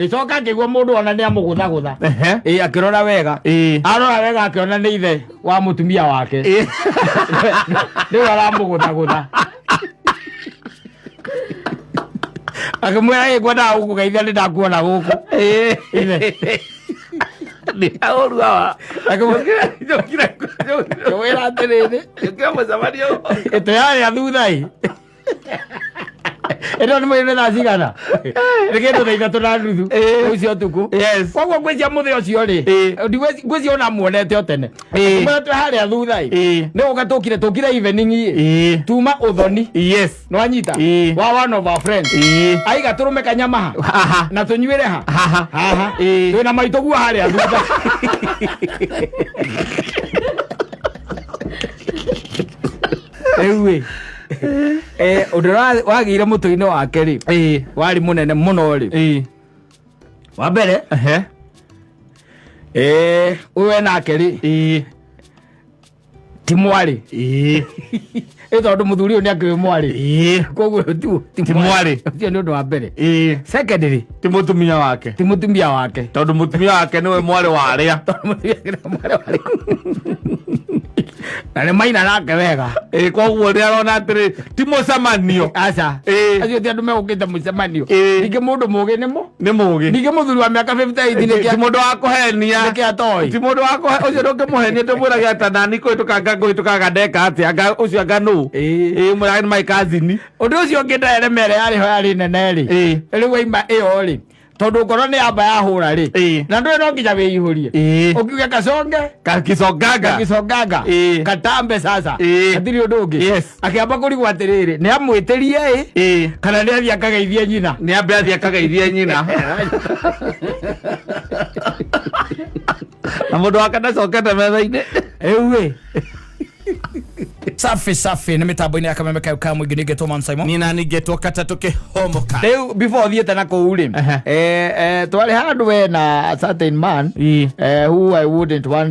Gĩcoka ngĩigua mũndũ ona nĩ amũgũthagũtha. Ehe. Ĩ, akĩrora wega. Ĩ. Arora wega akĩona nĩ ithe wa mũtumia wake. Ĩ. Rĩu aramũgũthagũtha. Akĩmwĩra, "Ĩ, ngwendaga gũkũgeithia nĩ ndakuona gũkũ." Ĩ. Ithe. Nĩ aũru awa. Akĩmwĩra akĩmwĩra atĩrĩrĩ, Njũkĩra mũcemanio. ĩtũ yarĩa thutha ĩ. Ĩno nĩ mwĩrĩ thaa cigana? Nĩ kĩndũ 3:30. Ĩ. Ũcio ũtukũ. Yes. Koguo ngwĩcia mũthĩ ũcio rĩ, Ĩ. ngwĩcia ona muonete o tene. Ĩ. Akĩmwĩra twĩ harĩa thutha ĩ. Ĩ. Nĩ gũka tũkire tũkire evening ĩ. Ĩ. Tuma ũthoni. Yes. Nĩwanyita? Ĩ. Wa one of our friends. Ĩ. Aiga tũrũme kanyama ha. Haha. Na tũnyuĩre ha. Haha. Haha. Ĩ. Twĩna maitũ guo harĩa thutha. Rĩu ĩ. Ũndũ ũrĩa wagĩire mũtwe-inĩ wake rĩ, Ĩ. warĩ mũnene mũno rĩ. Ĩ. Wa mbere, Ehe. ũyũ enake rĩ, Ĩ. ti mwarĩ. Ĩ. Ĩ tondũ mũthuri ũyũ nĩ akĩũĩ mwarĩ. Ĩ. Koguo Ti mwarĩ. Ũcio nĩ ũndũ wa mbere. Ĩ. Secondly, Ti mũtumia wake. ti mũtumia wake. Tondũ mũtumia wake nĩwe mwarĩ wa arĩa. Tondũ mũtumia wake nĩwe mwarĩ wa arĩa. Na nĩ maina nake wega. Ĩ, koguo nĩ arona atĩrĩ ti mũcemanio. Aca. Ĩ. Acio ti andũ megũkĩte mũcemanio. Ĩ. Ningĩ mũndũ mũgĩ nĩ mũ. Nĩ mũgĩ. Ningĩ mũthuri wa mĩaka 58 nĩ Ti kĩa mũndũ wa kũhenia. nĩ kĩa toy. Ti mũndũ wa kũhe ũcio ndũngĩmũhenia ndũmwĩrage ata nani kũhĩtũka ngũhĩtũkaga ndeka atĩa anga ũcio anga nũ. Ĩ. Ĩ mwĩrage nĩ my cousin. Ũndũ ũcio ũngĩ ndaremere yarĩ ho yarĩ nene rĩ. Ĩ. Rĩu waima ĩyo rĩ. Tondũ ngoro nĩ yamba yahũra rĩ. Ĩ. Na ndũĩ no nginya wĩihũrie. Ĩ. Ũkiuge kaconge. Kakisongaga. Kakisongaga. Ĩ. Katambe sasa. Ĩ. Hatirĩ ũndũ ũngĩ. Yes. Akĩamba kũrigwo atĩrĩrĩ, nĩ amwĩtĩrie ĩ. Ĩ. Kana nĩ athiĩ akageithie nyina. Nĩ ambe athiĩ akageithie nyina. Na mũndũ wake ndacokete metha-inĩ. Rĩu ĩ. Safi safi nĩ mĩtambo-inĩ ya kameme kayo ka mũingĩ ningĩ Thomas Simon. Nina ningetwo katatũ kĩhomoka. Rĩu before thiĩte na kũu rĩ, Ehe. twarĩ handũ we na a certain man Ĩ. who I wouldn't want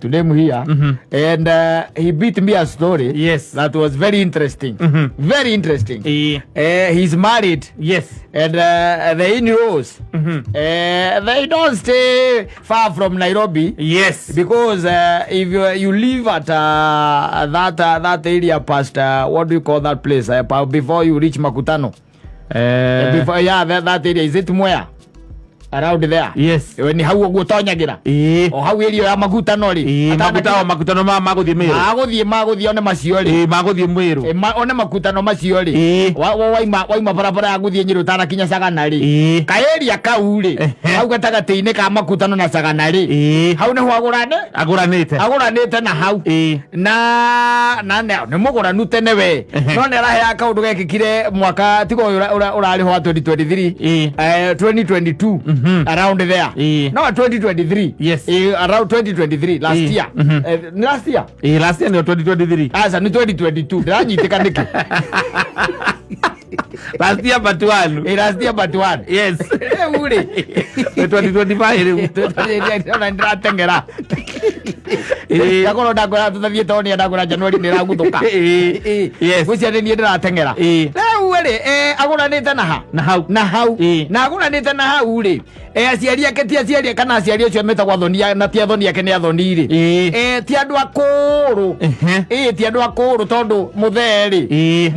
to name here. And he beat me a story Yes. that was very interesting. Very interesting. Ĩ. He's married. Yes. And the in-laws, they don't stay far from Nairobi. Yes. Because if you live at that area past what do you call that place before you reach Makutano? Before, yeah, that area is it Mwea? Around there. Yes. Ni hau ũguo ũtonyagĩra. Ĩ. O hau area ya Makutano rĩ. Ĩ, makutano makutano ma magũthiĩ Mĩrũ. Magũthiĩ one macio rĩ. Ĩ, magũthiĩ Mĩrũ. Ĩ, one makutano macio rĩ. Ĩ. Waima barabara ya gũthiĩ Nyĩrĩ ũtanakinya Sagana rĩ. Ĩ. Kaeria kau rĩ. Ehe. Hau gatagatĩ-inĩ ka makutano na Sagana rĩ. Ĩ. Hau nĩho agũrane Agũranĩte. agũranĩte na hau. Ĩ. Na nĩ mũgũranu tene we. Ehe. No nĩ araheaga kaũndũ gekĩkire mwaka tiga ũyũ ũrarĩ ho wa 2023. Ĩ. 2022 around there. Ĩ. No 2023. Yes. Around 2023 last Ĩ. year. Last year. Ĩ, last year nĩyo 2023. Aca nĩ 2022 ndĩranyitĩka nĩkĩ? Last year but one. Ĩ, last year but one. Yes. Rĩu rĩ. Nĩ 2025 rĩu. Ona ndĩrateng'era. Ĩ. Ndakorwo ndakwĩra tũtathiĩ tondũ ndakwĩra January nĩ ĩraguthũka. Ĩ. Ĩ. Yes. Ngwĩciria nĩ niĩ ndĩrateng'era. Ĩ. Rĩu rĩ, agũranĩte na ha? Na hau. Na hau. Ĩ. Na agũranĩte na hau rĩ. Aciari ake ti aciari kana aciari acio metagwo athoni na ti athoni ake nĩ athoni rĩ. Ĩ. Ti andũ akũrũ. Ehe. Ĩ, ti andũ akũrũ tondũ mũthee rĩ. Ĩ.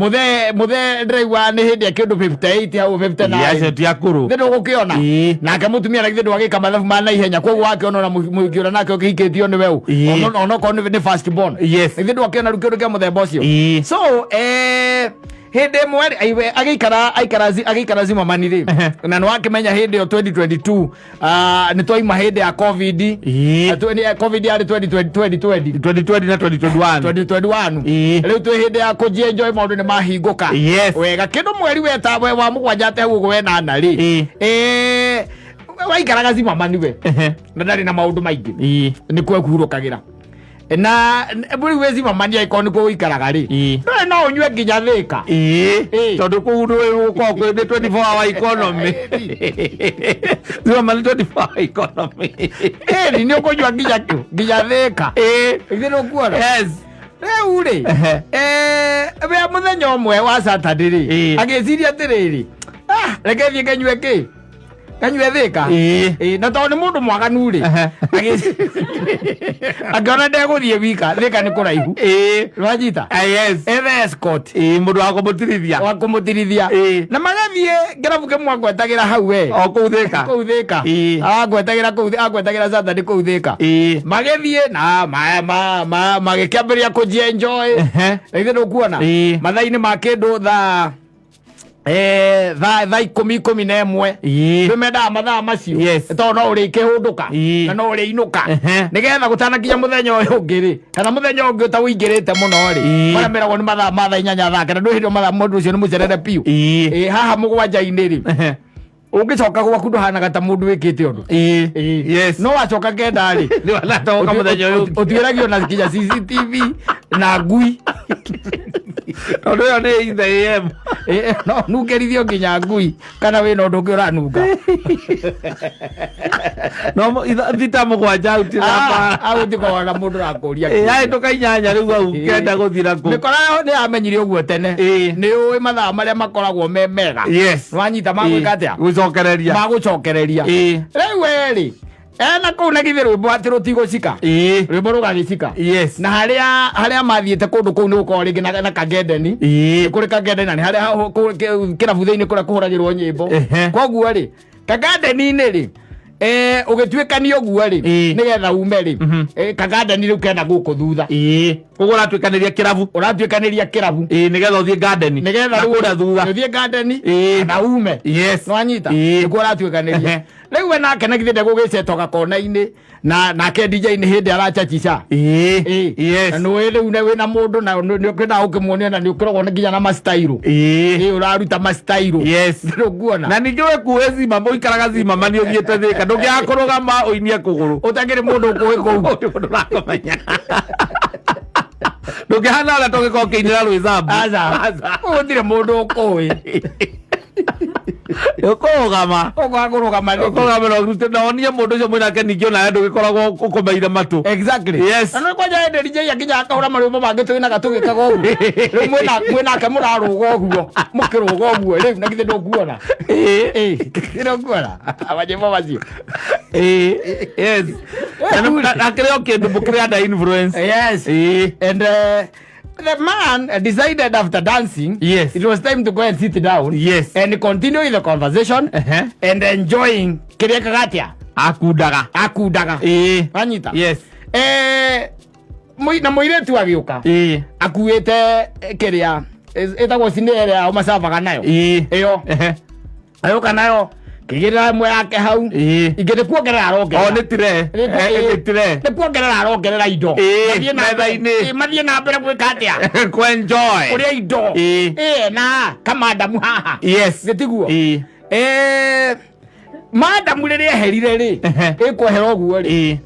Mũthee ndĩraigua nĩ hĩndĩ akĩũndũ 58 hau 59. Acio ti akũrũ. Githĩ ndũgũkĩona? Ĩ. Nake mũtumia na githĩ ndwagĩka mathabu ma naihenya koguo wakĩona ona mũhiki ũrĩa nake ũkĩhikĩtio nĩ weũ. Ĩ. Onokorwo nĩ first born. Yes. Githĩ ndwakĩona rĩu kĩũndũ kĩa mũthemba ũcio? Ĩ. So, hĩndĩ ĩmwe rĩ, aiwe agĩikara aikara agĩikara Zimmerman rĩ Ehe. na nĩ wakĩmenya hĩndĩ ĩyo 2022 nĩ twaima hĩndĩ ya COVID. Ĩ. COVID yarĩ 2020 2020. 2020 na 2021. 2021. Ĩ. Rĩu twĩ hĩndĩ ya kũnjienjoy maũndũ nĩ mahingũka. Yes. Wega kĩndũ mweri weta we wa mũgwanja ate hau ũguo wenana rĩ. Ĩ. Waikaraga Zimmerman we. Ehe. Na ndarĩ na maũndũ maingĩ. Ĩ. Nĩ kuo hurũkagĩra. Na rĩu wĩ Zimmerman angĩkorwo nĩkuo ũikaraga rĩ. Ĩ. Ndũrĩ no ũnyue nginya Thĩka. Ĩ. Ĩ. Tondũ kũu nĩ gũkoragwo kwĩ nĩ 24 hour economy. Zimmerman nĩ 24 hour economy. Ĩni nĩ ũkũnyua nginya kũ? Nginya Thĩka. Ĩ. Githĩ ndũkuona? Yes. Rĩu rĩ, Ehe. we mũthenya ũmwe wa Saturday rĩ, Ĩ. agĩciria atĩrĩrĩ, reke thiĩ ngenyue kĩ? Kanyue Thika. Ĩĩ. Ĩĩ, na tondũ nĩ mũndũ mwaganu rĩ, akĩona ndegũthiĩ wika, Thika nĩ kũraihu. Ĩĩ. Nĩwanyita? Ah, yes. Ethe escort. Ĩĩ, mũndũ wa kũmũtirithia. Wa kũmũtirithia. Ĩĩ. Na magathiĩ kĩrabu kĩmwe ngwetagĩra hau we. O kũu Thika. Kũu Thika. Ĩĩ. Angwetagĩra kũu, angwetagĩra Saturday kũu Thika. Ĩĩ. Magĩthiĩ na magĩkĩambĩrĩria kũjienjoy. Na ithuĩ ndũkuona. Ĩĩ. Mathaa-inĩ ma kĩndũ thaa thaa 11:11. Ĩĩ. Nĩmendaga mathaa macio. Yes. Tondũ no ũrĩkĩhũndũka. Ĩĩ. Na no ũrĩinũka. Ehe. Nĩgetha gũtanakinya mũthenya ũyũ ũngĩ rĩ, kana mũthenya ũngĩ ũtaũingĩrĩte mũno rĩ, Ĩĩ. marĩa meragwo nĩ mathaa ma thaa 8 thaa 9, ndwĩ hĩndĩ ĩyo mathaa mũndũ ũcio nĩ mũcerere biũ. Ĩĩ. Ĩĩ, haha 7-inĩ rĩ, Ehe. ũngĩcoka gwaku ndũhanaga ta mũndũ wĩkĩte ũndũ. Ĩĩ. Ĩĩ. Yes. No wacoka 9 rĩ, Nĩ wanatoka mũthenya ũyũ ũngĩ. ũtuĩragio na nginya CCTV na ngui. Tondũ ĩyo nĩ in the AM. Ĩĩ, no nungerithio nginya ngui kana wĩna ũndũ ũngĩ ũranunga. No 6:30 au ti Ah, au ndikoragwo na mũndũ ũrakũria. Ĩĩ, ahĩtũka 8 rĩu au 9 gũthira kũ. Mĩkora nĩ yamenyire ũguo tene. Ĩĩ. Nĩ ũĩ mathaa marĩa makoragwo me mega. Yes. Nĩwanyita magwĩka atĩa? Gũcokereria. Magũcokereria. Ĩĩ. Rĩu we rĩ, ena kũu na githĩ rwĩmbo atĩ rũtigũcika. Ĩĩ. Rwĩmbo rũgagĩcika. Yes. Na harĩa mathiĩte kũndũ kũu nĩ gũkoragwo rĩngĩ na kagendeni. Ĩĩ. Nĩ kũrĩ kagendeni na nĩ harĩa kĩrabu thĩinĩ kũrĩa kũhũragĩrwo nyĩmbo. Ehe. Koguo rĩ, kagendeni-inĩ rĩ, ũgĩtuĩkania ũguo rĩ, Ĩĩ. nĩgetha ume rĩ, kagendeni rĩu kena gũkũ thutha. Ĩĩ. Koguo ũratuĩkanĩria kĩrabu. Ũratuĩkanĩria kĩrabu. Ĩĩ, nĩgetha ũthiĩ garden. Nĩgetha Na rĩu kũrĩa thutha. ũthiĩ garden Ĩĩ. na ume. Yes. Nĩwanyita? Ĩĩ. Nĩkuo ũratuĩkanĩria. Ehe. Rĩu we nake na githĩ ndegũgĩcetwo gakona-inĩ na nake DJ nĩ hĩndĩ arachachica. Ĩĩ. Ĩĩ. Yes. Na nĩũĩ rĩu nĩ wĩna mũndũ na nĩ ũkĩendaga ũkĩmuonia na nĩ ũkoragwo nginya na mastairo. Ĩĩ. Ĩĩ, ũraruta mastairo. Yes. Ndũkuona? Na ningĩ we kuĩ Zimama ũikaraga Zimama nĩ ũthiĩte Thika ndũngĩaga kũrũgama ũinie kũgũrũ. Ũtakĩrĩ mũndũ ũkũĩ kũu. Ũndũ mũndũ ũrakũmenya. Ndũngĩhana ũrĩa tũngĩkorwo ũkĩinĩra rwĩcambu. Aca. Gũtirĩ mũndũ ũkũĩ. Ũkũrũgama. Ũkwaga kũrũgama nĩkĩ? Ũkũrũgama na ũrute na wonie mũndũ ũcio mwĩnake ningĩ onawe ndũgĩkoragwo ũkomeire matũ. Exactly. Yes. Na nĩ kwanja hĩndĩ DJ akinya akahũra marwĩmbo mangĩ twĩnaga tũgĩkaga ũguo. Rĩu mwĩnake mũrarũga ũguo. Mũkĩrũga ũguo rĩu na githĩ ndũkuona. Ĩĩ. Ĩĩ, ndũkuona. Manyĩmbo macio. Ĩĩ. Yes. Na kĩrĩ o kĩndũ mũkĩrĩ under influence. Yes. Ĩĩ. And the man decided after dancing, Yes. it was time to go and sit down. Yes. And continue with the conversation Ehe. and enjoying kĩrĩa kagatia Akundaga. akundaga. Ĩĩ. Wanyita? Yes. Na mũirĩtu agĩũka Ĩĩ. akuĩte kĩrĩa ĩtagwo cinia ĩrĩa yao macavaga nayo. Ĩĩ. Ĩyo. Ehe. Agĩũka nayo kĩigĩrĩra ĩmwe yake hau. Ĩĩ. Ingĩ nĩ kuongerera arongerera. O nĩ tire. Nĩ tire. Nĩ kuongerera arongerera indo. Ĩĩ, Mathiĩ na mbere- metha-inĩ. Ĩĩ, mathiĩ na mbere gwĩka atĩa? Kwenjoy. Kũrĩa indo. Ĩĩ. Ĩĩ, na kamandamu haha. Yes. Gĩtiguo? Ĩĩ. Mandamu rĩrĩa eherire rĩ, Ehe. ĩkwehera ũguo rĩ. Ĩĩ.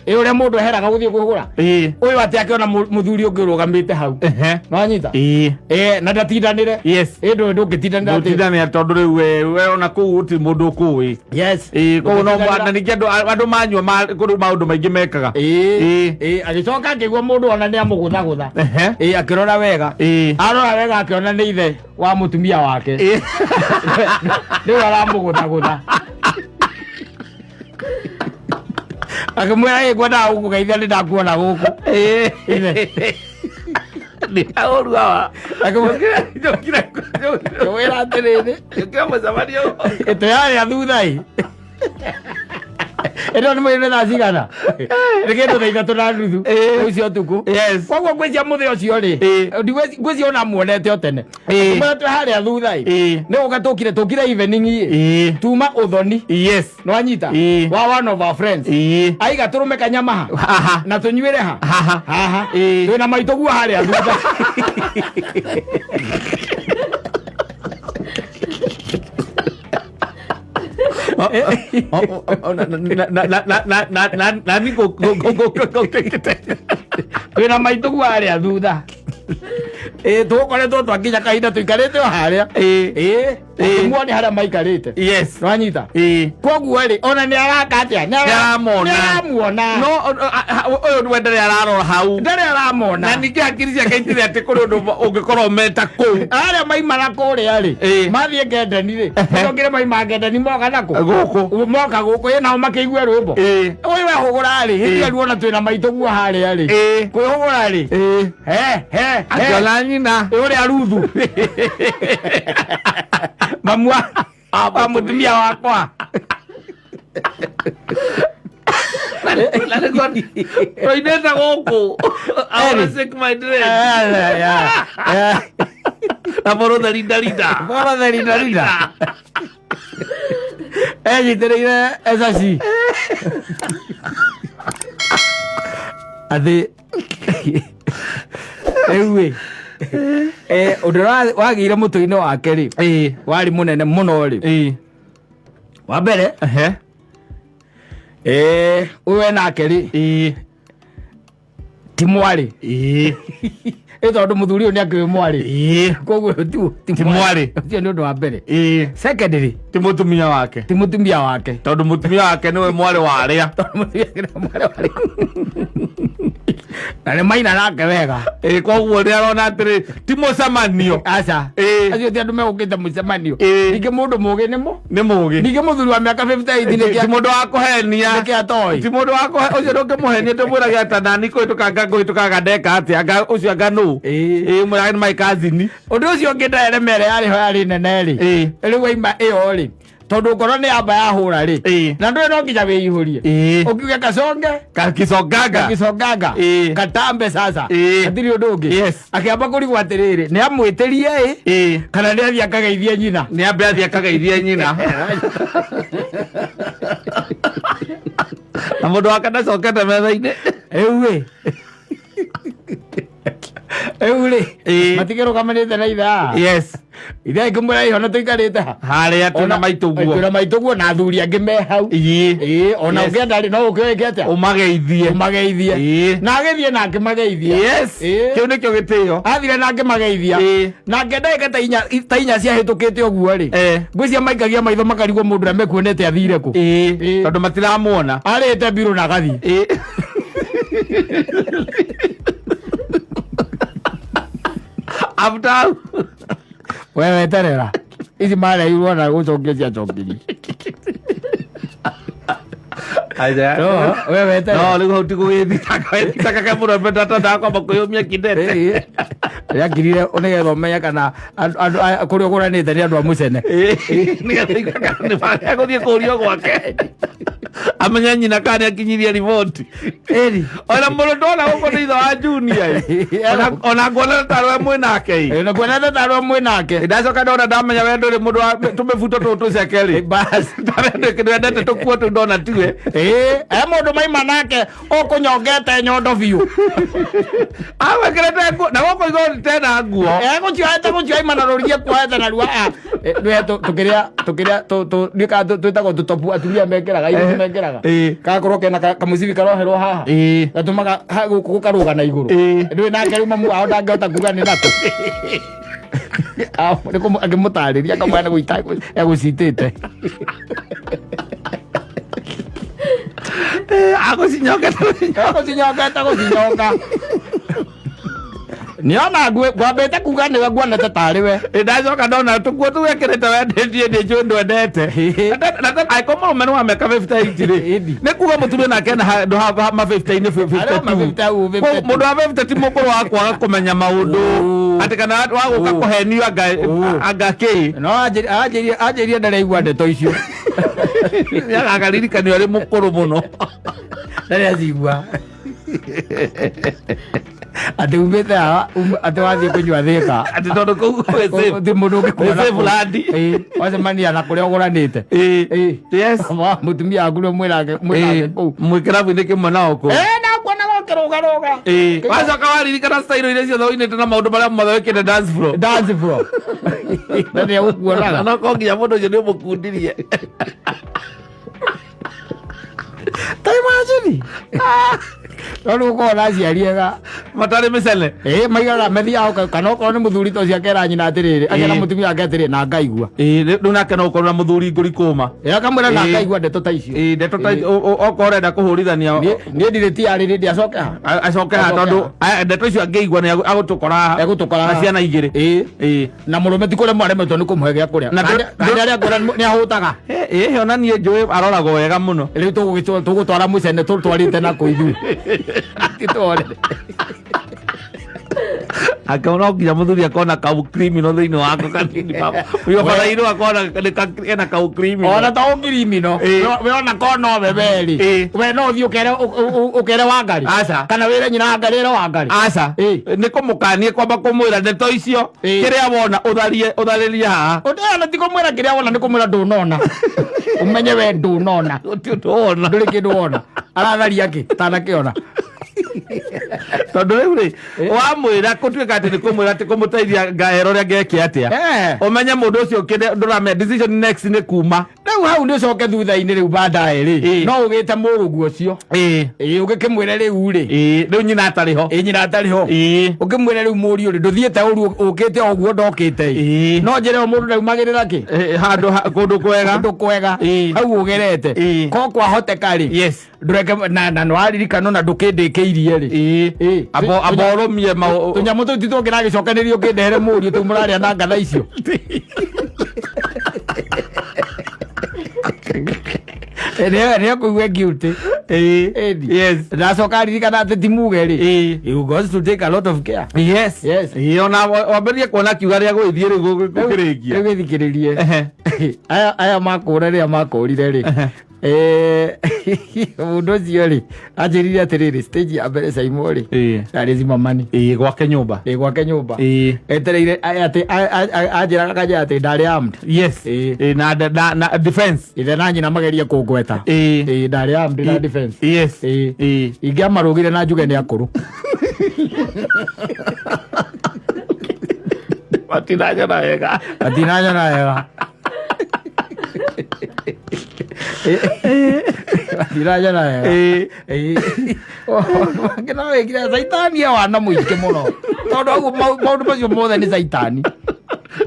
Ĩĩ, ũrĩa mũndũ eheraga gũthiĩ kũgũra. Ĩĩ. Ũyũ atĩ akĩona mũthuri ũngĩ ũrũgamĩte hau. Ehe. Nĩwanyita? Ĩĩ. Ĩĩ, na ndatindanĩre. Yes. Ĩĩ, ndũngĩtindanĩra atĩ. Ndũtindanĩra tondũ rĩu we ona kũu gũtirĩ mũndũ ũkũĩ. Yes. Ĩĩ, koguo no Ndũngĩtindanĩra. na ningĩ andũ manyua kũrĩ maũndũ maingĩ mekaga. Ĩĩ. Ĩĩ. Ĩĩ, agĩcoka akĩigua mũndũ ona nĩ amũgũthagũtha. Ehe. Ĩĩ, akĩrora wega. Ĩĩ. Arora wega akĩona nĩ ithe wa mũtumia wake. Ĩĩ. Rĩu aramũgũthagũtha. Akĩmwĩra ĩ ngwendaga gũkũgeithia nĩ ndakuona gũkũ. Ĩĩ. Ithe. Nĩ ũru hawa. Akĩmwĩra atĩrĩrĩ. Njũkĩra mũcemanio. Ĩtũ yarĩa thutha ĩ. Ĩno nĩ mũirũ thaa cigana? Nĩ kĩndũ thaa 3:30. Ĩĩ. Ũcio ũtukũ. Yes. Koguo ngwĩcia mũthĩ ũcio rĩ. Ĩĩ. Ngwĩcia ona muonete o tene. Ĩĩ. Akĩmwĩra twĩ harĩa thutha ĩ. Ĩĩ. Nĩ gũka tũkire evening ĩ. Ĩĩ. Tuma ũthoni. Yes. Nĩwanyita? Ĩĩ. Wa one of our friends. Ĩĩ. Aiga tũrũme kanyama ha. Haha. Na tũnyuĩre ha. Haha. Haha. Ĩĩ. Twĩna maitũ guo harĩa thutha. Nani Twĩna maitũ guo harĩa thutha. Ĩ, tũgũkoretwo twakinya kahinda tũikarĩte o harĩa. Ĩ. Ĩ, Ĩ. muone harĩa maikarĩte. Yes. Nwanyita? Ĩ. Koguo rĩ, ona nĩ araka atĩa? Nĩ Nĩaramona. Nĩaramuona. No ũyũ nĩwe ndarĩ ararora hau. Ndarĩ aramona. Na ningĩ hakiri ciake itirĩ atĩ kũrĩ ũndũ ũngĩkorwo meta kũu. Arĩa maimara kũrĩa rĩ, Ĩ. mathiĩ ngendani rĩ, ũcokire maima ngendani moka nakũ? Gũkũ. Moka gũkũ, ĩ, nao makĩigue rwĩmbo. Ĩ. Ũyũ wehũgũra rĩ, hĩndĩ ĩyo ruona twĩna maitũ guo harĩa rĩ. Ĩ. Kwĩhũgũra rĩ. Ĩ. He, he, he. Akĩona nyina. Ũrĩa Ruthu. Mamu wa mũtumia wakwa. Na nĩguo tũinĩte gũkũ. I wanna shake my dread. Na follow the leader leader. Follow the leader leader. Enyitĩrĩire ecaci. Atĩ rĩu ĩ, ũndũ ũrĩa wagĩire mũtwe-inĩ wake rĩ, Ĩ. warĩ mũnene mũno rĩ. Ĩ. Wa mbere, Ehe. ũyũ enake rĩ, Ĩ. ti mwarĩ. Ĩ. Ĩ tondũ mũthuri ũyũ nĩ akĩũĩ mwarĩ. Ĩ. Koguo ti Ti mwarĩ. Ũcio nĩ ũndũ wa mbere. Ĩ. Secondly, Ti mũtumia wake. ti mũtumia wake. Tondũ mũtumia wake nĩwe mwarĩ wa arĩa. Tondũ mũtumia wake nĩwe mwarĩ wa arĩa. Na nĩ maina nake wega. Ĩ, koguo nĩ arona atĩrĩ ti mũcemanio. Aca. Ĩ. Acio ti andũ megũkĩte mũcemanio. Ĩ. Ningĩ mũndũ mũgĩ nĩ mũ. Nĩ mũgĩ. Ningĩ mũthuri wa mĩaka 58 nĩ Ti kĩa mũndũ wa kũhenia. nĩ kĩa toy. Ti mũndũ wa kũhe ũcio ndũngĩmũhenia ndũmwĩrage ata nani kũhĩtũka ngũhĩtũkaga ndeka atĩa anga ũcio anga nũ. Ĩ. Ĩ ũmwĩrage nĩ my cousin. Ũndũ ũcio ũngĩ ndaremere yarĩ ho yarĩ nene rĩ. Ĩ. Rĩu waima ĩyo rĩ. Tondũ ngoro nĩ yamba yahũra rĩ. Ĩ. Na ndũĩ no nginya wĩihũrie. Ĩ. Ũkiuge kaconge. Kakisongaga. Kakisongaga. Ĩ. Katambe sasa. Ĩ. Hatirĩ ũndũ ũngĩ. Yes. Akĩamba kũrigwo atĩrĩrĩ, nĩ amwĩtĩrie ĩ Ĩ. kana nĩ athiĩ akageithie nyina. Nĩ ambe athiĩ akageithie nyina. Na mũndũ wake ndacokete metha-inĩ. Rĩu ĩ. Rĩu rĩ. Ĩ. Matikĩrũgamanĩte na ithaa. Yes. Ithe akĩmwĩra iho na tũikarĩte ha. Harĩa twĩna maitũ guo. Twĩna maitũ guo na athuri angĩ me hau. Ĩ. Ĩ, ona Yes. ũngĩenda rĩ no ũkĩoke atĩa? Ũmageithie. Ũmageithie. Ĩ. Na agĩthiĩ na akĩmageithia. Yes. Ĩ. Kĩu nĩkĩo gĩtĩo. Athire na akĩmageithia. Ĩ. Na ndagĩka ta inya ciahĩtũkĩte ũguo rĩ. Eh. Ngwĩciria maikagia maitho makarigwo mũndũ ũrĩa mekuonete athire kũ. Ĩ. Ĩ. Tondũ matiramuona. Arĩte mbirũ na agathiĩ. Ĩ. After We weterera. Ici mareirwo na gũcokia ciacokirie. Aja. No, we weterera. No, rĩu hau ti gũgĩthitanga wethitanga ke mũno ndatandaga kwamba kwĩyũmia kidete. Rĩakirire nĩgetha ũmenye kana andũ aya kũrĩa ũgũranĩte nĩ andũ a mũcene. Nĩgetha iga kana nĩ marĩa gũthiĩ kũrio gwake. Amenye nyina kana nĩ akinyirie riboti. Ĩri. Ona mũndũ ndona gũkũ nĩ ithe wa junior ĩ. Ona nguona tarwe mwĩ nake ĩ. Na kuonete tarwe mwĩ nake. Ndacoka ndona ndamenya we ndũrĩ mũndũ wa tũmĩbuto tũtũ tũceke rĩ. Bas. Ndwendete tũkuo tũu ndona tiwe. Ĩ, e mũndũ maima nake ũkũnyongete nyondo biũ. Agwĩkĩrĩte nguo na gũkũ igũrũ tena nguo. Egũcioete gũcioima na rũriĩ kuoete narua. Nĩwe tũkĩrĩa tũkĩrĩa ndiũĩ kana twĩtagwo tũtopu atumia mekĩraga airĩtu mekĩraga. Ĩ. Gagakorwo kena kamũcibi karoherwo haha. Ĩ. Gatũmaga gũkũ gũkarũga na igũrũ. Ĩ. Ndũĩ nake rĩu mamu wao ndangĩhota kuga nĩ nakũ. Nĩ akĩmũtarĩria akamwĩra nĩ gũita egũcitĩte. Agũcinyongete. Egũcinyongete gũcinyonga. Nĩona ngwambĩte kuga nĩwe nguonete tarĩ we. Ndacoka ndona tũkuo tũu ekĩrĩte wendĩtie nĩ njũĩ ndwendete. Angĩkorwo mũrũme nĩ wa mĩaka 58 rĩ, Ĩni. nĩ kuga mũtumia nake ena handũ ha ma 50-inĩ, Arĩ ma 52. 52. Koguo mũndũ wa 50 ti mũkũrũ wa kwaga kũmenya maũndũ atĩ kana wa gũka kũhenio anga kĩ. No anjĩrie ndaraigua ndeto icio. Nĩagakaririkanio arĩ mũkũrũ mũno. Ndarĩ acigua. Atĩ umĩte haha atĩ wathiĩ kũnyua thĩka. Atĩ tondũ kũu gwĩ safe. Gũtirĩ mũndũ ũngĩkuona Gwĩ safe kũu. land. Ĩĩ, wacemania na kũrĩa ũgũranĩte. Ĩĩ. Ĩĩ. Yes. Mũtumia waku nĩ mwĩnake mwĩnake kũu. Mwĩ kĩrabu-inĩ kĩmwe nao kũu. Ĩĩ, na kuona gũkĩrũgarũga. Ĩĩ. Wacoka waririkana style iria ciothe ũinĩte na maũndũ marĩa mothe wĩkĩte dance floor. Dance floor. Na nĩ egũkuonaga. Na no nginya mũndũ ũcio nĩ ũmũkundirie. Ta imagine. No rĩu ũkorwo na aciari ega. Matarĩ mĩcene. Ĩ maigaga methiaga kana okorwo nĩ mũthuri ta ũcio akera nyina atĩrĩrĩ, akera mũtumia wake atĩrĩrĩ, na ngaigua. Ĩĩ, rĩu nake no ũkorwo na mũthuri ngũri kũma. Ĩ akamwĩra na Ĩĩ. ngaigua ndeto ta icio. Ĩĩ, ndeto ta okorwo ũrenda kũhũrithania Niĩ ndirĩ tiarĩ rĩ ndiacoke ha. Acoke haha Acoke tondũ ndeto icio angĩigua nĩ agũtũkora haha. Egũtũkora Na haha. ciana igĩrĩ. Ĩĩ. Ĩĩ. Na mũrũme ti kũremwo aremetwo nĩ kũmũhe gĩa kũrĩa. Na Kandi arĩa ngũra nĩ ahũtaga. Ĩĩ, ona niĩ njũĩ aroragwo wega mũno. Rĩu tũgũtwara mũcene tũtwarĩte na kũ ithuĩ. Titware. Akĩona no nginya mũthuri akona kau criminal thĩinĩ wako kanini baba. Ũyũ barairwo akona nĩ kena kau criminal. Ona ta ũngirimino. Ĩĩ. We ona ko nowe we rĩ. Ĩĩ. We no ũthiĩ ũkere ũkere Wangari. Aca. Kana wĩre nyina Wangari ĩre Wangari. Aca. Ĩĩ. Nĩ kũmũkanie kwamba kũmwĩra ndeto icio Ĩĩ. kĩrĩa wona ũtharie ũtharĩrie haha. Ũndĩana ti kũmwĩra kĩrĩa wona nĩ kũmwĩra ndũnona. Ũmenye we ndũnona. Gũtirĩ ũndũ wona. Ndũrĩ kĩndũ wona. Aratharia kĩ? Tanakĩona. Tondũ rĩu rĩ wamwĩra kũtuĩka atĩ nĩ kũmwĩra atĩ kũmũteithia ngaero ũrĩa ngeke atĩa. Ũmenye mũndũ ũcio kĩrĩa ndũramenya decision next nĩ kuma. Rĩu hau nĩ ũcoke thutha-inĩ rĩu baadaye rĩ. Ĩĩ. No ũgĩte mũrũguo ũcio. Ĩĩ. Ĩĩ ũgĩkĩmwĩre rĩu rĩ. Ĩĩ, rĩu nyina atarĩ ho. Ĩĩ nyina atarĩ ho. Ĩĩ. Ũkĩmwĩre rĩu mũriũ rĩ ndũthiĩte ũru ũkĩte o ũguo ndokĩte ĩ. Ĩĩ. No njĩre o mũndũ ndaumagĩrĩra kĩ? Ĩĩ, handũ kũndũ kwega. Kũndũ kwega. Ĩĩ. Hau ũgerete. Ĩĩ. Ko kwahoteka rĩ. Yes. Ndũreke na nĩwaririkano na ndũkĩndĩkĩirie rĩ. Ĩĩ. Ĩĩ. Abo abo ũrũmie mau. Tũnyamũ tũu ti tũngĩragĩcokanĩrio ũkĩndehere mũriũ tũu mũrarĩa na ngatha icio. Nĩ ekũigua guilty. Ĩĩ. Ĩni. Yes. Ndacoka aririkana atĩ ti muge rĩ. Ĩĩ. You got to take a lot of care. Yes. Yes. Ĩĩ, ona wambĩrĩrie kuona kiuga rĩa gũgĩthiĩ rĩu gũkĩrĩkia. Rĩu gĩthikĩrĩrie. Ehe. Aya makũra rĩrĩa makũrire rĩ. Ehe. Mũndũ ũcio rĩ anjĩrire atĩrĩrĩ stage ya mbere Saimo rĩ Ĩĩ. yarĩ Zimamani. Ĩĩ, gwake nyũmba. Ĩ gwake nyũmba. Ĩĩ. Etereire atĩ anjĩraga kanja atĩ ndarĩ armed. Yes. Ĩĩ. Ĩĩ, na defense. Ithe na nyina magerie kũngweta. Ĩĩ. Ĩĩ ndarĩ armed na defense. Yes. Ĩĩ. Ĩĩ. Ingĩamarũgire na njuge nĩ akũrũ. Matinanyona wega. Matinanyona wega. Matinanyona wega. Ĩĩ. Ĩĩ. Mangĩ no wĩkire caitani e wana mũingĩ mũno tondũ ũguo maũndũ macio mothe nĩ caitani.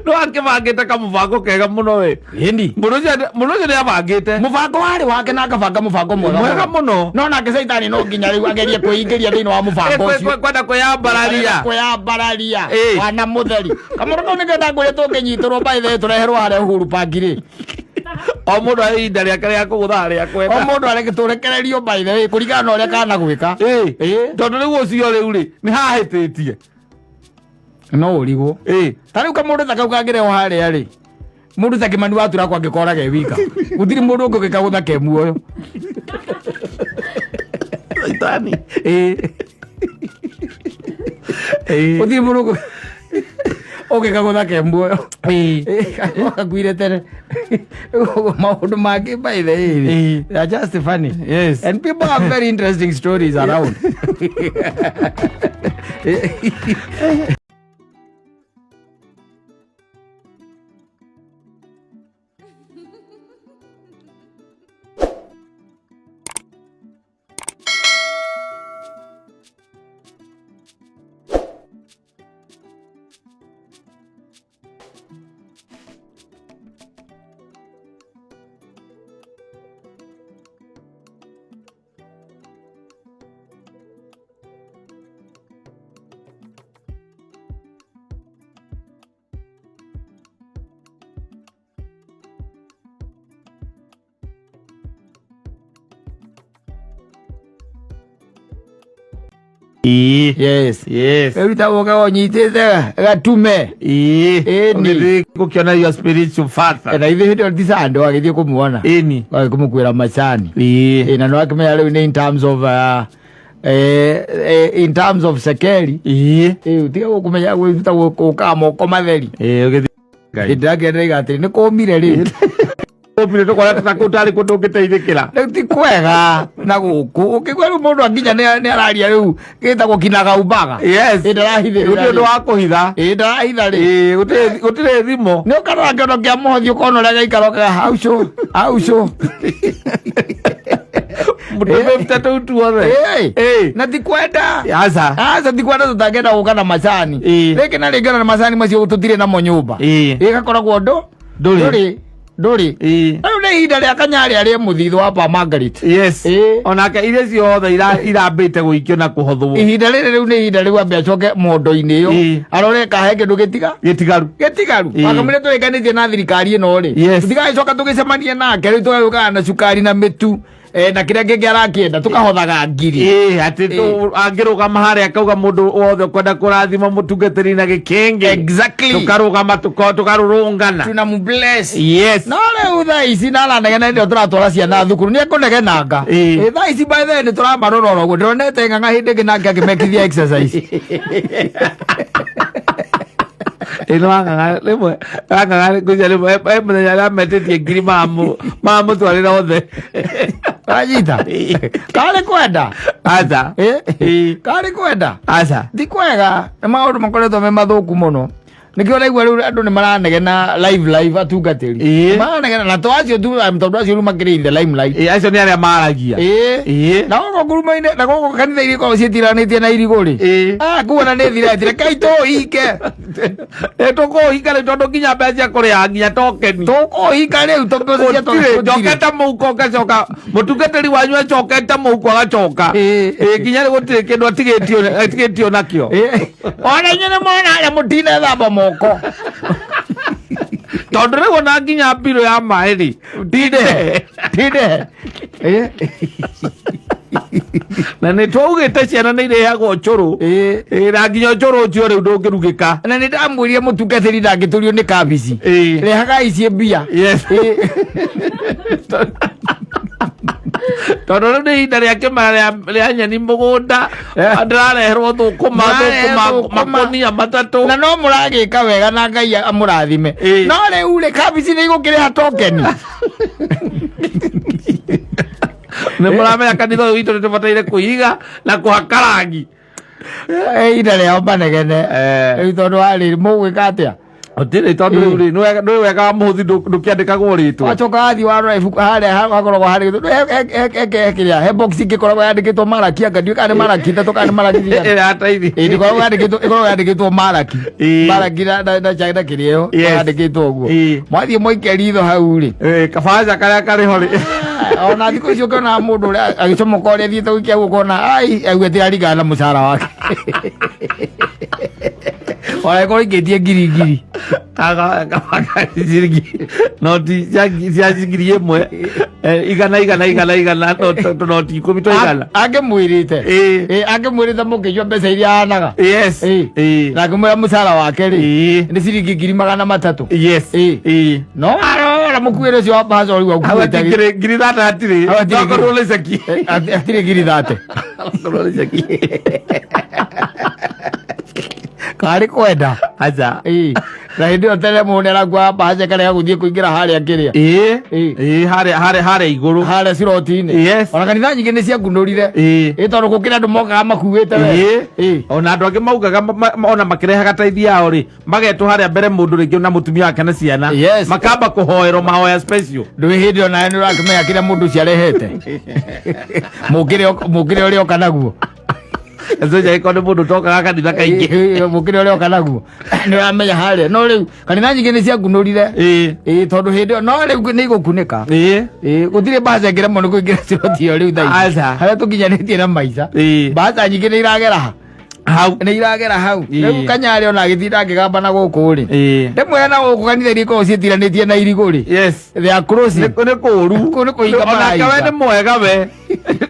No akĩbangĩte kamũbango kega mũno we. Ĩni. Mũndũ ũcio nĩ abangĩte. Mũbango warĩ wake na akabanga mũbango mwega Mwega mũno. No nake caitani no nginya rĩu agerie kwĩingĩria thĩinĩ wa mũbango ũcio. Kwenda kwĩyambararia. Kwĩyambararia. Ĩĩ. Wana mũtheri. Kamũndũ kau nĩkĩo ndakwĩrire tũngĩnyitĩrwo by the way tũreherwo harĩa Uhuru Park rĩ. O mũndũ arĩ ihinda rĩake rĩa kũgũtha harĩa O akwenda. mũndũ areke tũrekererio by the way kũringana na ũrĩa kana gwĩka. Ĩĩ. Ĩĩ. Tondũ rĩu ũcio rĩu rĩ nĩ hahĩtĩtie. No ũrigwo. Ĩĩ. Ta rĩu kamũndũ ta kau kangĩrehwo harĩa rĩ. Mũndũ ta Kĩmani wa Turakwa angĩkoraga e wika. Gũtirĩ mũndũ ũngĩ ũngĩkagũtha ke muoyo. Caitani. Ĩĩ. Ĩĩ. Gũtirĩ mũndũ ũngĩ ũngĩkagũtha ke muoyo. Ĩĩ. Gakuire tene. Maũndũ mangĩ by the way rĩ, Ĩĩ. they are just funny. Yes. And people have very interesting stories around. Ĩĩ. Yes. Yes. Rĩu ta ũka ũnyitĩte gatume. Ĩĩ. Ĩni. Ũgĩthiĩ gũkĩona your spiritual father. Na ithuĩ hĩndĩ ĩyo ti Sunday wagĩthiĩ kũmuona. Ĩni. Wagĩthiĩ kũmũkuĩra macani. Ĩĩ. Ĩ, na nĩwakĩmenya rĩu nĩ in terms of in terms of sekeli. Ĩĩ. Ĩ, tiga gũkũmenya gwĩta gũkaga moko matheri. Ĩĩ, ũgĩthiĩ Ngai. Ndĩrakĩendereiga atĩrĩ nĩ kũmire rĩ. Ũmire tũkora ta kũu tarĩ kũndũ ũngĩteithĩkĩra. Rĩu ti kwega na gũkũ. Ũkĩigua rĩu mũndũ akinya nĩ araria rĩu gĩtagwo kinagaubaga. Yes. Ĩ, ndarahithĩrĩra Gũtirĩ ũndũ rĩ. wa kũhitha. Ĩ, ndarahitha rĩ. Ĩĩ, gũtirĩ thimo. Nĩ ũkarora kĩondo kĩa mũhothi ũkona ũrĩa gĩaikara ũkauga haucũ haucũ. Tũbĩbte tũu tuothe. Ĩĩ. Na ti kwenda. Aca. Aca, ti kwenda, tũtangĩenda gũka na macani. Rĩngĩ na rĩngĩ ona na macani macio tũtirĩ namo nyũmba. Ĩgakoragwo ndũ Ndũrĩ. Ndũrĩ, ndũrĩ. Rĩu nĩ ihinda rĩa kanyarĩ arĩe mũthithũ wa pa Margaret. Onake iria ciothe irambĩte gũikio na kũhothwo. Ihinda rĩrĩ rĩu nĩ ihinda rĩu ambe acoke mondo-inĩ ĩyo, arore kahe kĩndũ gĩtiga gĩtigaru. Gĩtigaru. Wakamũira tũrĩkanĩtie na thirikari ĩno rĩ, tũtigagĩcoka tũgĩcemanie nake rĩu, tũgagĩũkaga na cukari na mĩtu, na kĩrĩa kĩngĩ arakĩenda, tũkahothaga ngiri. Ĩĩ, atĩ angĩrũgama harĩa akauga mũndũ wothe ũkwenda kũrathima mũtungatĩri na gĩkĩngĩ, tũkarũgama, tũkarũrũngana. Tunamubless. No rĩu thaa ici naranegena hĩndĩ ĩyo tũratwara ciana thukuru nĩ ekũnegenanga. Ĩ, thaa ici by then tũramarora oro ũguo. Ndĩronete ng'ang'a hĩndĩ ĩngĩ nake akĩmekithia exercise. Ĩno wang'ang'a rĩmwe, wang'ang'a ngwĩciria rĩmwe e mũthenya arametitie ngiri mamũtwarĩra othe. Wanyita karĩ kwenda? Aca. Ĩ, karĩ kwenda? Aca. Ti kwega, nĩ maũndũ makoretwo me mathũku mũno. Nĩkĩo ũraigua rĩu andũ nĩ maranegena live live, atungatĩri. Maranegena na to acio tu, tondũ acio rĩu makĩrĩ in the limelight. Ĩĩ, acio nĩ arĩa maragia. Na gũkũ ngurumo-inĩ na gũkũ kanitha iria ikoragwo ciĩtiranĩtie na irigũ rĩ, ah, kuona nĩ thiretire kai tũhinge. Ĩ, tũkũhinga rĩu tondũ nginya mbeca cia kũrĩha nginya tokeni Tũkũhinga rĩu tondũ mbeca cia gũtirĩ. Njokete mũhuko ngacoka, mũtungatĩri wanyu acokete mũhuko agacoka. Ĩ, nginya rĩu gũtirĩ kĩndũ atigĩtio nakĩo. Ona inyuĩ nĩ mona harĩa mũtinethamba moko. Tondũ rĩu ona nginya mbirũ ya maĩ rĩ, tinde tinde. Na nĩ twaugĩte ciana nĩ irĩhagwo ũcũrũ. Ĩ, na nginya ũcũrũ ũcio rĩu ndũngĩrugĩka. Na nĩ ndamwĩrire mũtungatĩri ndangĩtũrio nĩ kabici. Rehagai ici mbia. Tondũ rĩu nĩ ihinda rĩa kĩmera rĩa nyeni mũgũnda. Ndĩrareherwo thũkũma. Mũrarehe thũkũma thũkũma. Makũnia 3. Na no mũragĩka wega na Ngai amũrathime. No rĩu rĩ, kabici nĩ igũkĩrĩha tokeni? Nĩ mũramenya kanitha ũyũ witũ nĩ tũbataire kũiga na kũhaka rangi. Ihinda rĩao manegene rĩu tondũ warĩ mũgwĩka atĩa? Gũtirĩ, tondũ rĩu rĩ, nĩ wega wa mũhũthi ndũkĩandĩkagwo rĩtwa. Wacoka wathiĩ warora ibuku harĩa hakoragwo harĩ kĩrĩa he box ĩngĩkoragwo yandĩkĩtwo Maraki, anga ndiũĩ kana nĩ Maraki 3 kana nĩ Maraki 6. Ĩrĩa ya taithi. Ĩĩ, ndĩkoragwo yandĩkĩtwo, ĩkoragwo yandĩkĩtwo Maraki. Maraki na kĩrĩa ĩyo yandĩkĩtwo ũguo. Mwathiĩ mwaikia ritho hau rĩ, Kabaca karĩa karĩ ho rĩ. Ona thikũ icio ũkĩona mũndũ ũrĩa agĩcomoka ũrĩa athiĩte gũikia guoko, ona ai auge tiraringana na mũcara wake, ona ĩkorwo ikĩtie ngiri ngiri. Agabanga ciringi noti cia 1000, 100 100 100 100, tũnoti 10 twa 100. Angĩmwĩrĩte. Angĩmwĩrĩte mũkĩnyua mbeca iria anaga. Na angĩmwĩra mũcara wake rĩ nĩ ciringi 300,000. No arora mũkuĩre ũcio wa mbaca ũrĩa Hau ũkuĩte. ati 30,000 hatirĩ. Hau hatirĩ. Nokorwo nĩ ceki. Hatirĩ 30,000. Nokorwo nĩ ceki. Karĩ kwenda? Aca. Ĩĩ. Na hĩndĩ ĩyo tene mũndũ nĩarakua mbaca karega gũthiĩ kũingĩra harĩa kĩrĩa. Ĩĩ, harĩa igũrũ. Harĩa ciroti-inĩ. Ona kanitha nyingĩ nĩ ciakunũrire. Ĩĩ, tondũ gũkĩrĩ andũ mokaga makuĩte we. Ona andũ angĩ maugaga ona makĩrehaga taithi yao rĩ, magetwo harĩa mbere mũndũ rĩngĩ na mũtumia wake na ciana. Makamba kũhoerwo mahoya special. Ndũĩ hĩndĩ ĩyo nawe nĩ ũrakĩmenya kĩrĩa mũndũ ũcio arehete, mũkĩre ũrĩa oka naguo. Especially angĩkorwo nĩ mũndũ ũtokaga kanitha kaingĩ. Mũkĩre ũrĩa oka naguo nĩ ũramenya harĩa. No rĩu kanitha nyingĩ nĩ ciakunũrire. Ĩĩ, tondũ hĩndĩ ĩyo no rĩu nĩ igũkunĩka. Ĩĩ, gũtirĩ mbaca ĩngĩremwo nĩ kũingĩra ciroti ĩyo rĩu thaa ici. Aca. Harĩa tũkinyanĩtie na maica, mbaca nyingĩ nĩ iragera ha hau. Nĩ iragera hau. Rĩu kanyarĩ ona agĩtinda akĩgamba na gũkũ rĩ, ndĩmwĩra na gũkũ kanitha iria ikoragwo ciĩtiranĩtie na irigũ rĩ, they are closing. Nĩ kũũru. Kũu nĩ kũhinga Onake we marahinga. nĩ mwega we.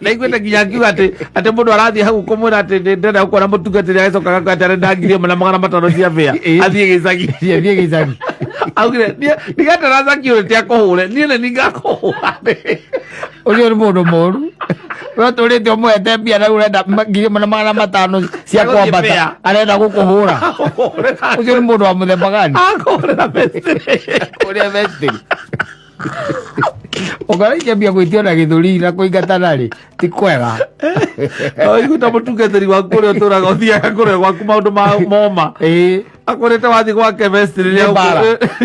Ndaiguĩte nginya akiuga atĩ mũndũ arathiĩ hau kũmwĩra atĩ ndĩrenda gũkuona mũtungatĩri, agĩcoka agakwĩra atĩ arenda 1500 cia bĩa athiĩ gĩcagi. Athiĩ gĩcagi. Augire ndigatara security akũhũre, niĩ nĩ ningakũhũra. Ũcio nĩ mũndũ mũru. We ũtũrĩte ũmũhete mbia na rĩu ũrenda 1500 cia Agũthiĩ kwambata. fare. Arenda gũkũhũra. Ũcio nĩ mũndũ wa mũthemba gani? Akũhũrĩra vestry. Ũrĩa vestry ũkaraikia mbia gwĩtio na gĩthũri na kũingatana rĩ, ti kwega. Oiguta mũtungatĩri waku ũrĩa ũtũraga ũthiaga kũrĩa gwaku maũndũ ma moma. Ĩĩ. Akorete wathi gwake vestry Nĩ mbara.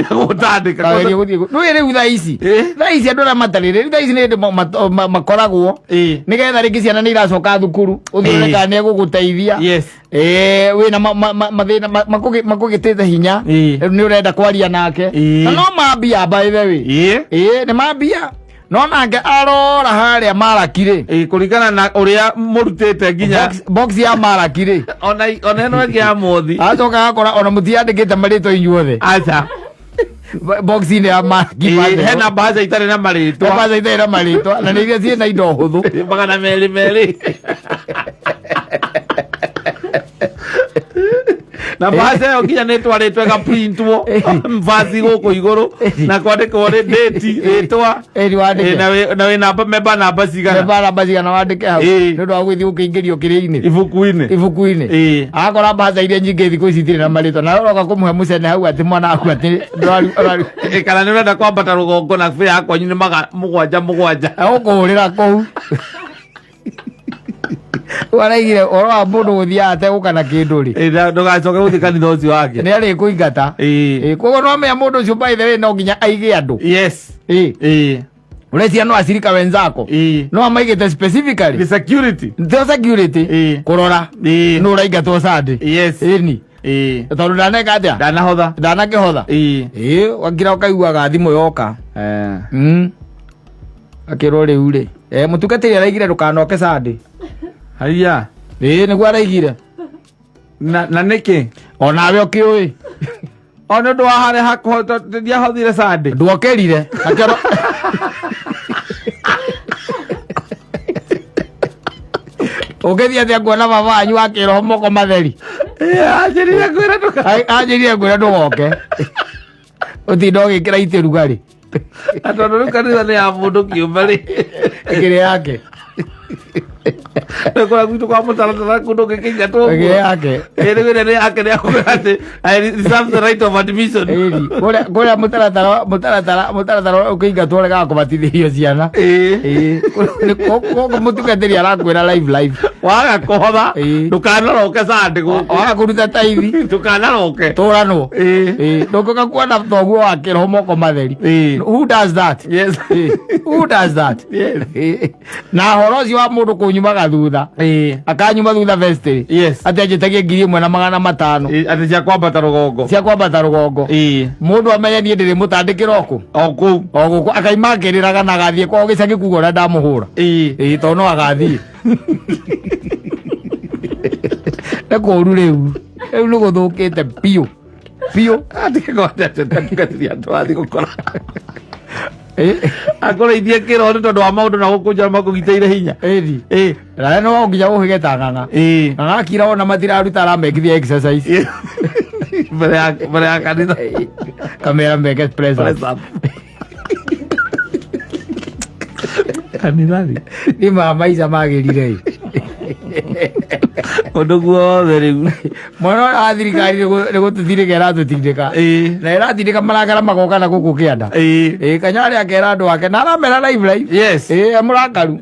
gũtandĩka. Kagerie gũthiĩ nũĩ rĩu thaa ici, thaa ici andũ arĩa matarĩ rĩu thaa ici nĩ hĩndĩ makoragwo nĩgetha rĩngĩ ciana nĩ iracoka thukuru, ũthiũre kana nĩ egũgũteithia. Wĩna mathĩna makũgĩtĩte hinya, rĩu nĩ ũrenda kwaria nake. Na no mambia by the way. Ĩĩ, nĩ mambia, no nake arora harĩa maraki rĩ. Ĩĩ, kũringana na ũrĩa mũrutĩte nginya Box ya maraki rĩ. Ona ĩno ĩngĩ ya mũthi. Acoka agakora ona mũtiandĩkĩte marĩtwa inyuothe. Aca. Box-inĩ ya maraki. Hena mbaca itarĩ na marĩtwa. Mbaca itarĩ na marĩtwa, na nĩ iria ciĩna indo hũthũ. 200 200 na mbaca ĩyo nginya nĩ ĩtwarĩtwo ĩgaprintwo mbaci gũkũ igũrũ na kwandĩkwo rĩ date, rĩtwa. Ĩri wandĩke. Na wĩ namba, memba namba cigana. Memba namba cigana wandĩke hau. Nĩ ũndũ wa gũgĩthiĩ gũkĩingĩrio kĩrĩa-inĩ. Ibuku-inĩ. Ibuku-inĩ. Agakora mbaca iria nyingĩ thikũ ici itirĩ na marĩtwa, na ũroka kũmũhe mũcene hau atĩ mwana waku atĩ ndũrari. Kana nĩ ũrenda kwambata rũgongo na bĩa yakwanyu nĩ maga mũgwanja mũgwanja. Egũkũhũrĩra kũu. Waraigire ũhoro wa mũndũ gũthiaga ategũka na kĩndũ rĩ. Ndũgacoke gũthiĩ kanitha ũcio wake. Nĩ arĩkũingata. Koguo no amenya mũndũ ũcio by the way no nginya aige andũ. Ũrecia no acirika wenzako. No amaigĩte specifically. The security. The security. Kũrora. Nũ ũraingatwo Sunday. Ĩni. Tondũ ndaneka atĩa? Ndanahotha. Ndanakĩhotha. Wakira ũkaiguaga thimũ yoka. Akĩrwo rĩu rĩ. Mũtungatĩri araigire ndũkanoke Sunday. Haiya. Nĩguo araigire. Na nĩkĩ? Onawe ũkĩũĩ. O nĩ ũndũ wa harĩa hakuhota ndiahothire Sunday. Ndwokerire. Akĩrwo ũngĩthiĩ atĩa kuona baba wanyu wa kĩroho moko matheri? Anjĩrire ngwĩre ndũka. Anjĩrire ngwĩre ndũgoke. Ũtinda ũgĩkĩra itĩ rugarĩ. Na tondũ rĩu kanitha nĩ ya mũndũ kĩũmbe rĩ. Ĩkĩrĩ yake. Nĩ kũrĩa gwitũ kwa mũtaratara kũndũ ũngĩkĩingatwo ũguo. Ĩkĩrĩ yake. Rĩu ĩrĩa nĩ yake nĩ akũmenya atĩ I reserve the right of admission. Ĩni, kũrĩa mũtaratara ũkĩingatwo ũregaga kũbatithĩrio ciana. Gũkũ mũtungatĩri arakwĩra live live. Waga kũhotha, ndũkanaroke Sunday gũkũ. Waga kũruta taithi. Ndũkanaroke. Tũranwo. Ndũngĩũka kuona thoguo wa kĩroho moko matheri. Who does that? Yes. Who does that? Yes. Na horo ũcio wa mũndũ kũnyumaga thutha. Akanyuma thutha vestry. Yes. Atĩ anjĩtagie 1500. Atĩ cia kwambata rũgongo. Cia kwambata rũgongo. Mũndũ amenye niĩ ndĩrĩ mũtandĩkĩra o kũ. O kũu. O gũkũ akaima akĩrĩraga na agathiĩ kwao gĩcagi kuga ũrĩa ndamũhũra. Tondũ no agathiĩ. Nĩ kũũru rĩu. Rĩu nĩ gũthũkĩte biũ. Biũ. Atigĩkote atĩ gũkora. Akũrĩithie kĩro nĩ tondũ wa maũndũ na gũkũ nja makũgitĩire hinya. Ĩni. Na no nginya ũhĩge ta ng'ang'a. Ng'ang'a akira ona matiraruta aramekithia exercise. Mbere ya kanitha. Kamera meke press up. Press up. Kanitha rĩ. Nĩ ma maica magĩrire. Ũndũ guothe rĩu. Mwana ũrĩa wa thirikari nĩ gũtũtindĩka ĩratũtindĩka. Na ĩratindĩka marakara magoka na gũkũ kĩanda. Kanyarĩ akera andũ ake na aramera live live. Yes. Amũrakaru.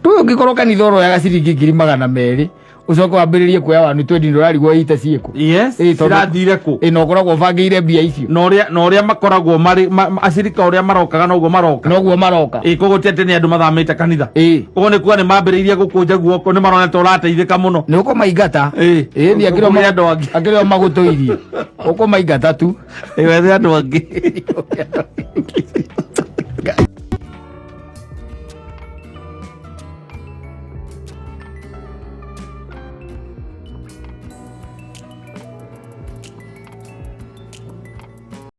Tũyũ ũngĩkorwo kanitha ũroyaga ciringi 200,000 ũcoke wambĩrĩrie kuoya wanu twendi ndũrarigwo ita ciĩkũ. Yes. Tondũ Cirathire kũ? Na ũkoragwo ũbangĩire mbia icio. Na ũrĩa makoragwo marĩ acirika ũrĩa marokaga noguo maroka. Noguo maroka. Koguo ti atĩ nĩ andũ mathamĩte kanitha. Koguo nĩ kuga nĩ mambĩrĩirie gũkũnja guoko, nĩ marona ta ũrateithĩka mũno. Nĩ ũkũmaingata. Nĩ akĩrĩ o Ũkũgĩa andũ angĩ. Akĩrĩ o magũtũirie. Ũkũmaingata tu. Wethe andũ angĩ.